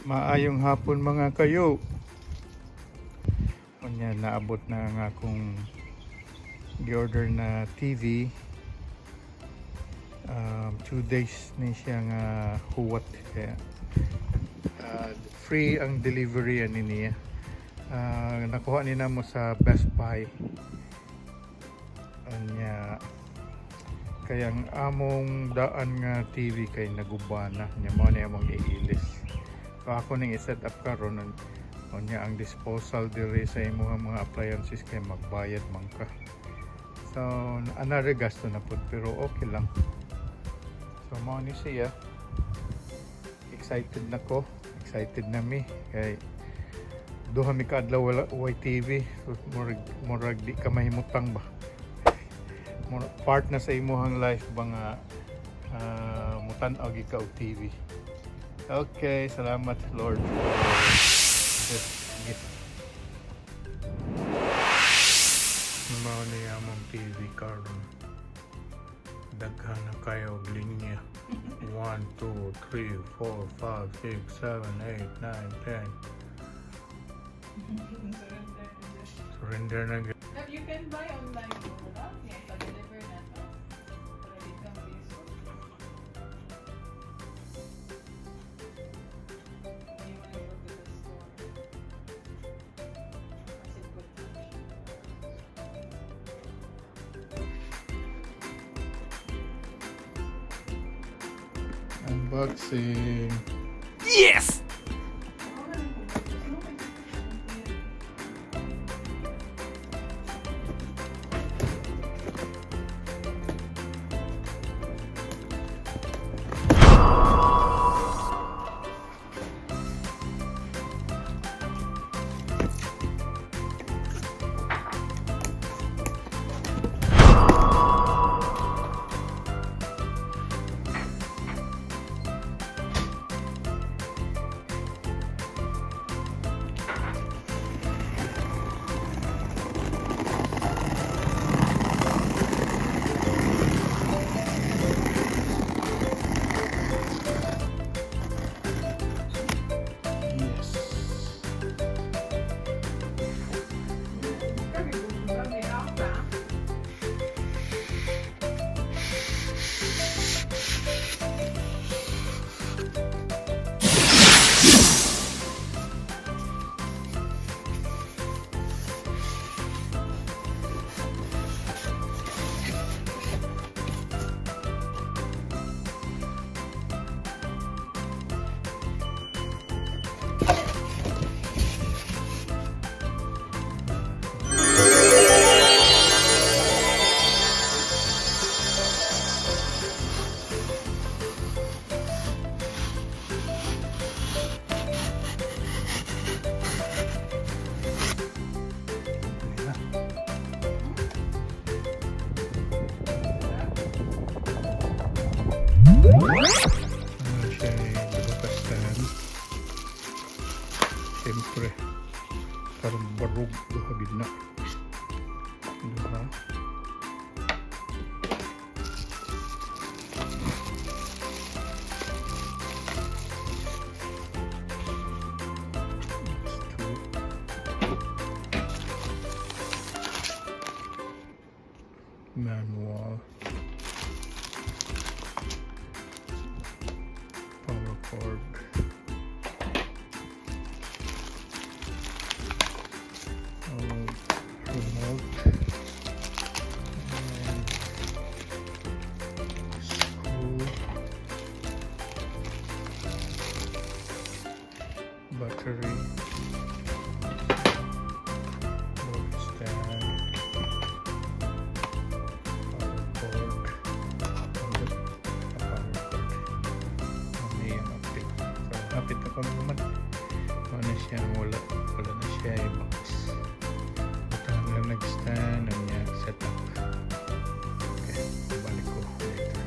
Maayong hapon, mga kayo. Unya, naabot na nga akong gi-order na TV. 2 days ni siya nga huwat kaya free ang delivery ani niya. Nakuha ni namo sa Best Buy. Unya kaya ang among daan nga TV kay naguba na nya, mao ni among iilis. So ako ning i-set up karon. Unya ang disposal diri sa imong mga appliances kay magbayad man ka. So another gasto na pud, pero okay lang. So mao ni siya. Excited na ko. Excited na mi kay duha mi kaadlaw wala way TV. So, murag di ka mahimutang ba. Murag part na sa imuhang life ba nga mutan-aw gyud ka og TV. Okay, salamat, Lord, for this gift. Mao ni among TV karon. Daghan na kayo og linya. 1, 2, 3, 4, 5, 6, 7, 8, 9, 10. Surrender na gyud. You can buy online, diba? Yeah, pa-deliver na to. Para di ka mag-isip. You wanna go to the store? Kasi good na siya. Unboxing. Yes! Yes. Kami kami ako. Na. Ano siya eh, duha ka stand. Siyempre, karong barug, duha gid na. Duha. That's two. Manual. Power cord. Remote. And screw. Battery. Book stand. Power cord. And the power cord. Ano yung optic. So, hapit na kami naman. Ano siya, wala na siya yung box. Butang na nag-stand, ano niya, set up. Okay, balik ko later.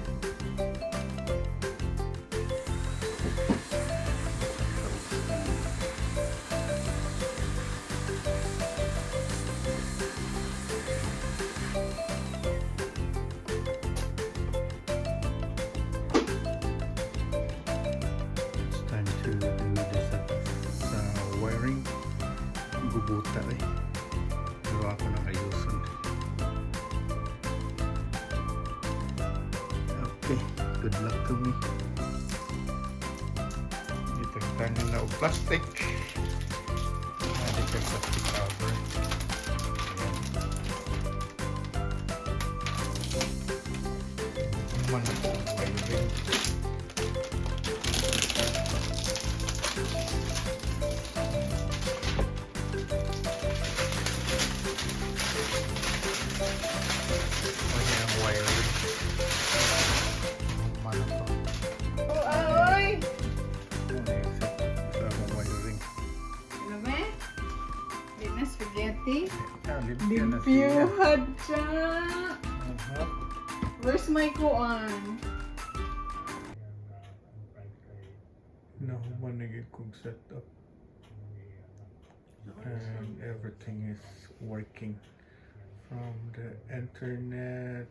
Butang sa stand. It's time to do the setup. Gubuta eh. Pero ako nang ayuson. Okay, good luck to me. Itagtangan na og plastic. Adi kay plastic cover. Ayan. Man ako ang wiring. Ano ang wiring? Man ako. Oh, ay! Ano yung sa among wiring? Ano ba? Di na spaghetti. Ah, limpyo na siya. Limpyuhad siya. Aha. Where's my kuan? Nahuman na gyud kong setup and everything is working from the internet,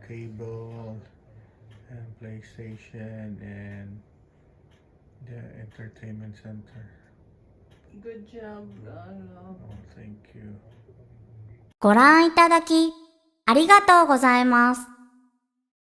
cable, and PlayStation and the entertainment center. Good job, ano. Oh, thank you. ご覧いただき、ありがとうございます。